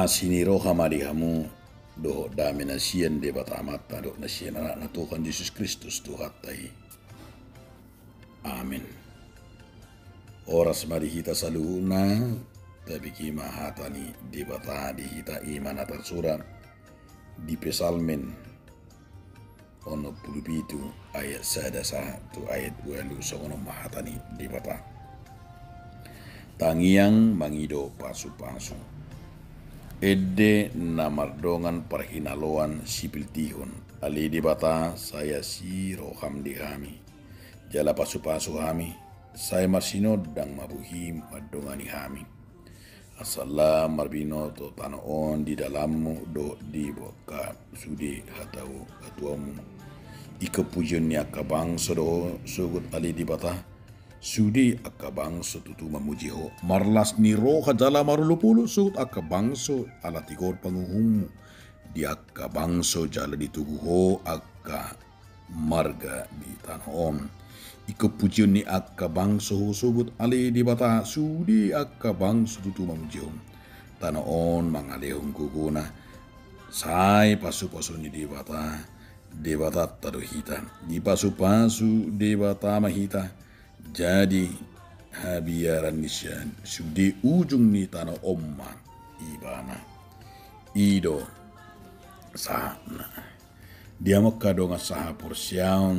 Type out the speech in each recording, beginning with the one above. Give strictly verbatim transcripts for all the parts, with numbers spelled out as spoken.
Asi ni roha ma di hamu dohot dame na sian Debata Amanta dohot na sian Anakna Tuhan Jesus Kristus Tuhanta i. Amen. Horas ma di hita saluhutna. Tabege ma hata ni Debata di hita, i ma na tarsurat di Psalmen onom pulu pitu ayat sada sahat tu ayat ualu. Songon on ma hata ni Debata. Tangiang mangido pasupasu. Ende na mardongan parhinaloan sipiltihon, ale Debata, sai asi roham di hami, jala pasupasu hami, sai marsinondang ma bohim mandongani hami. Asa lam marbinoto tano on di dalanmu dohot di bongkam, sude hatau hatuaonmu. Ingkon pujion ni angka bangso do ho sogot ale Debata, sude angka bangso tutu mamuji ho. Marlas ni roha jala marolopolop sogot angka bangso ala tigor panguhummu. Di angka bangso jala ditogu ho angka marga di tano on. Ingkon pujion ni angka bangso ho sogot ale Debata, sude angka bangso tutu mamuji ho. Tano on mangalehon gogona. Sai pasupasu ni Debata, Debatanta do hita. Dipasupasu Debata ma hita. Jadi habiaran ni sian sude ujung ni tano on ma Ibana. I do sahatna. Di hamu angka dongan sahaporseaon,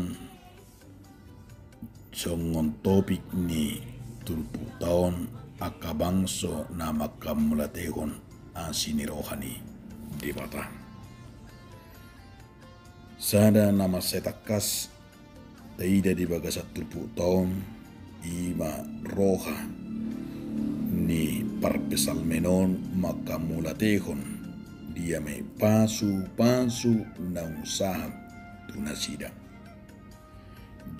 songon topik ni turpukta on, angka bangso na manghamauliatehon asi ni roha ni Debata. Sada na mansai tangkas taida di bagasan turpukta on, i ma roha ni parpsalmen on manghamauliatehon, dia ma i, pasupasu naung sahat tu nasida.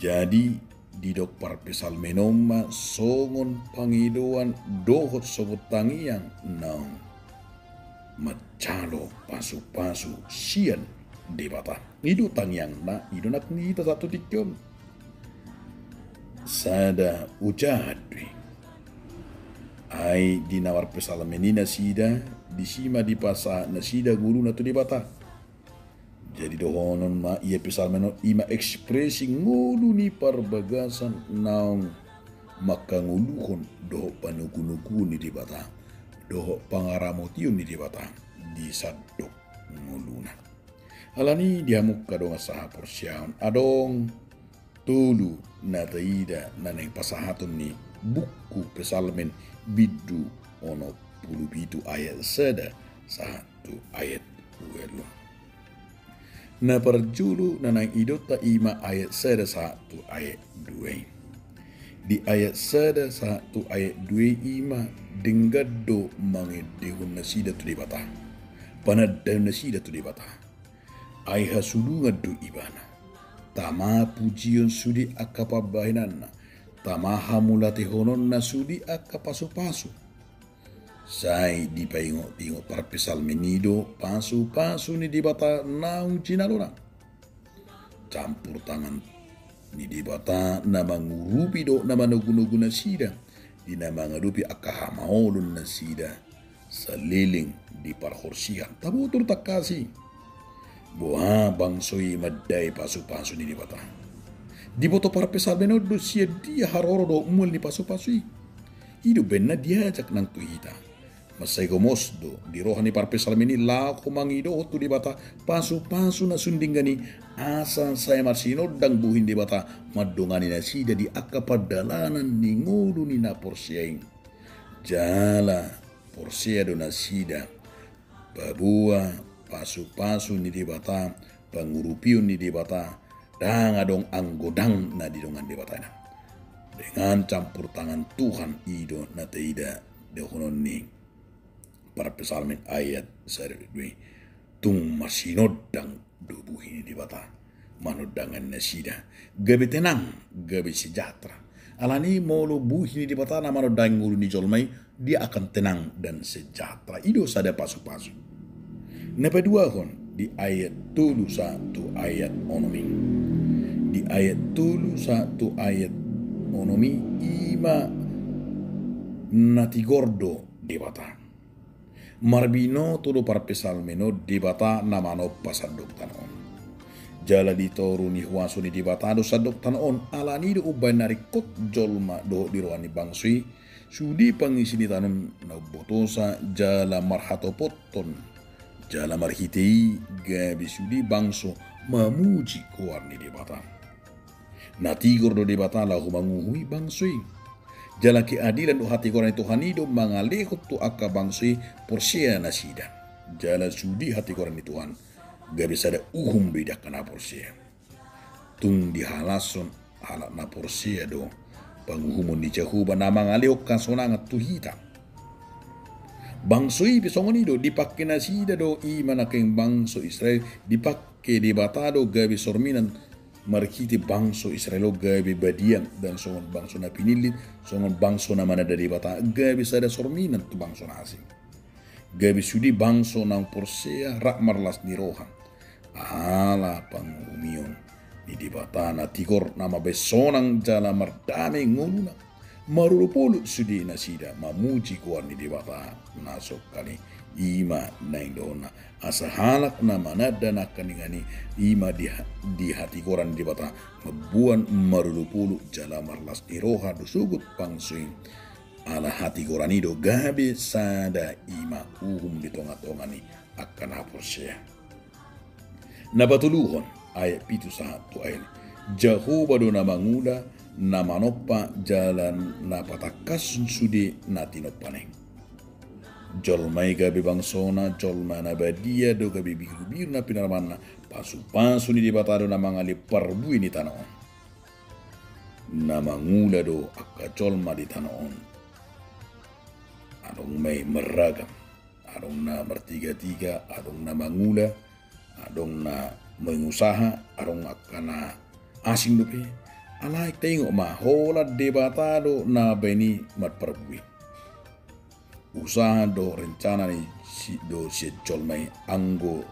Jadi didok parpsalmen on ma songon pangidoan dohot songon tangiang naung manjalo pasupasu sian Debata. I do tangiangna, i do nang di hita sahat tu tingki on. Sada ujahan do i. Ai di na marpsalmen i nasida, disi ma dipasahat nasida ngoluna tu Debata. Jadi dohonon ma ia psalmen on, i ma ekspresi ngolu ni parbagasan naung manghangoluhon dohot panogunoguon ni Debata dohot pangaramotion ni Debata di sandok ngoluna. Alani i di hamu angka dongan sahaporseaon, adong tolu na taida na naeng pasahaton ni buku Psalmen bindu onom pulu pitu ayat sada sahat tu ayat ualu. Na parjolo na naeng idaonta i ma ayat sada sahat tu ayat dua i. Di ayat sada sahat tu ayat dua i ma denggan do mangendehon nasida tu Debata, panandaon nasida tu Debata. Ai hasolongan do Ibana. Tama pujion sude angka pambahenanna, tama hamauliatehononna sude angka pasupasu. Sai dipaingotingot parpsalmen i do pasupasu ni Debata naung jinalona. Campur tangan ni Debata na mangurupi dohot na manogunogu nasida di na mangadopi angka hamaolon nasida saleleng di parhorsihan. Taboto do tangkas i. Boha bangso i mandai pasupasu ni Debata? Diboto parpsalmen on do sian dia haroro dohot mual ni pasupasu i. I do umbahen na diajak nang tu hita. Mansai gomos do di roha ni parpsalmen i laho mangidohon tu Debata pasupasu na sun denggan i, asa sai marsinondang bohi ni Debata mandongani nasida di angka pardalanan ni ngolu ni na porsea i. Jala porsea do nasida paboa pasupasu ni Debata, pangurupion ni Debata, ndang adong anggo ndang na didongani Debata i. Dengan campur tangan Tuhan, i do na taida dohonon ni parpsalmen ayat sada dua i. Tung marsinondang do bohi ni Debata manondangani nasida. Gabe tenang, gabe sejahtera. Alani molo bohi ni Debata na manondangi ngolu ni jolma i, dia akan tenang dan sejahtera. I do sada pasupasu. Na paduahon di ayat tolu sahat tu ayat onom i. Di ayat tolu sahat tu ayat onom i, i ma na tigor do Debata. Marbinoto do parpsalmen on Debata na manompa sandok tano on. Jala di toru ni huaso ni Debata do sandok tano on, alani do umbaen na ringkot jolma dohot di roha ni bangso i, sude pangisi ni tano on na umbotosa jala marhatopothon, jala marhite i gabe sude bangso mamuji goar ni Debata. Na tigor do Debata laho manguhumi bangso i. Jala keadilan dohot hatigoran ni Tuhan i do mangalehon tu angka bangso i porsea nasida. Jala sude hatigoran ni Tuhan, gabe sada uhum do i di angka na porsea. Tung dihalashon halak na porsea do panguhumon ni Jahowa na mangalehon hasonangan tu hita. Bangso i pe songon i do, dipangke nasida do, i ma nangkin bangso Israel, dipangke Debata do gabe sorminan marhite bangso Israel on gabe badia, ndang songon bangso na pinillit, songon bangso na mananda Debata, gabe sada sorminan tu bangso na asing. Gabe sude bangso naung porsea rap marlas ni roha ala panguhumion ni Debata na tigor, na mambahen sonang jala mardame ngoluna. Marolopolop sude nasida mamuji goar ni Debata na songkan i. I ma naeng dohonna, asa halak na mananda nangkaningan i, i ma di, di hatigoran ni Debata, mamboan marolopolop jala marlas ni roha do sogot bangso i. Ala hatigoran i do gabe sada, i ma uhum di tongatonga ni angka na porsea. Na patoluhon, ayat pitu sahat tu ayat, Jahowa do na mangula, na manompa jala na patangkashon sude na tinompana i. Jolma i gabe bangsona, jolma na badia do gabe birubiru na pinarmanna, pasupasu ni Debata do na mangale parbue ni tano on. Na mangula do angka jolma di tano on. Adong ma i marragam. Adong na martigatiga, adong na mangula, adong na mangusaha, adong angka na asing dope. Alai taingot ma, holan Debata do na baen i marparbue. Usaha do rencana ni si, do sian jolma i anggo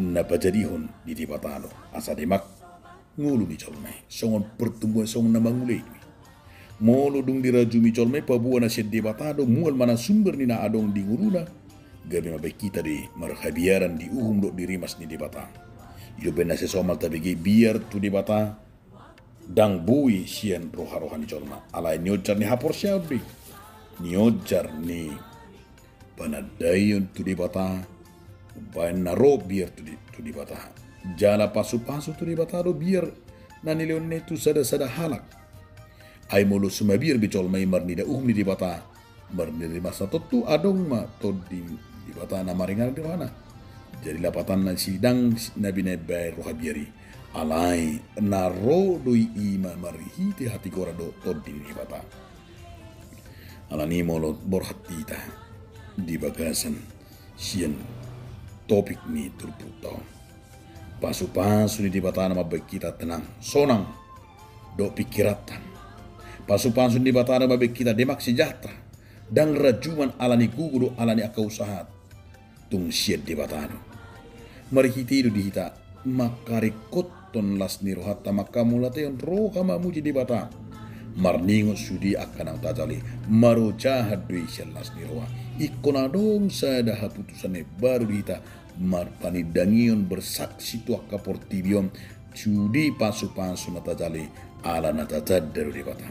na pajadihon ni Debata do. Asa demak ngolu ni jolma i, songon pertumbuhan, songon na mangula i do i. Molo dung dirajumi jolma i paboa na sian Debata do, mual ma na sumber ni na adong di ngoluna, gabe mambahen hita do i marhabiaran di uhum dohot di rimas ni Debata. I do umbaen na sai somal tabege, biar tu Debata ndang boi sian roharoha ni jolma. Alai nionjar ni haporseaon do i, nionjar ni panandaion tu Debata, umbaen na ro biar tu Di, tu Debata. Jala pasupasu tu Debata do biar na nilehonna i tu sadasada halak. Ai molo so mabiar be jolma i marnida uhum ni Debata, marnida rimasna, tontu adong ma Tondi ni Debata na maringanan di rohana. Jadi lapatanna, sidang na binaen roha biar i. Alai na ro do i, i ma marhite hatigoran dohot Tondi ni Debata. Alani molo borhat hita di bagasan sian topik ni turpukta on, pasupasu ni Debata na mambahen hita tenang, sonang dohot pingkiranta. Pasupasu ni Debata na mambahen hita demak, sejahtera, ndang rajuman alani gogo dohot alani angka usaha. Tung sian Debata do. Marhite i do di hita mangkaringkothon las ni rohanta, mangkamauliatehon roha mamuji Debata. Marningot sude angka naung tajalo i, marojahan do i sian las ni roha. Ingkon adong sada haputusan na imbaru di hita, marpanindangion, bersaksi tu angka portibi on, sude pasupasu na tajalo i, ala na tatanda do Debata.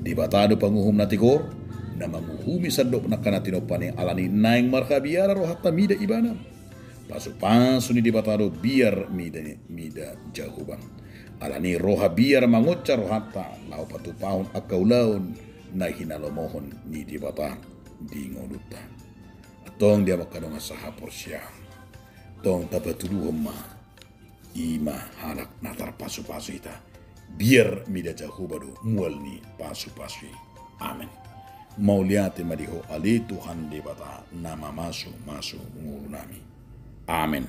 Debata do panguhum na tigor, na manguhumi sandok angka na tinompana i, alani naeng marhabiaran rohanta mida Ibana. Pasupasu ni Debata do biar mida, mida Jahowa. Alani roha biar mangonjar rohanta laho patupahon angka ulaon na hinalomohon ni Debata di ngolunta. Antong di hamu angka dongan sahaporseaon, tong tapatuduhon ma, i ma halak na tarpasupasu hita. Biar mida Jahowa do mual ni pasupasu i. Amen. Mauliate ma di Ho, ale Tuhan Debata na mamasumasu ngolunami. Amen.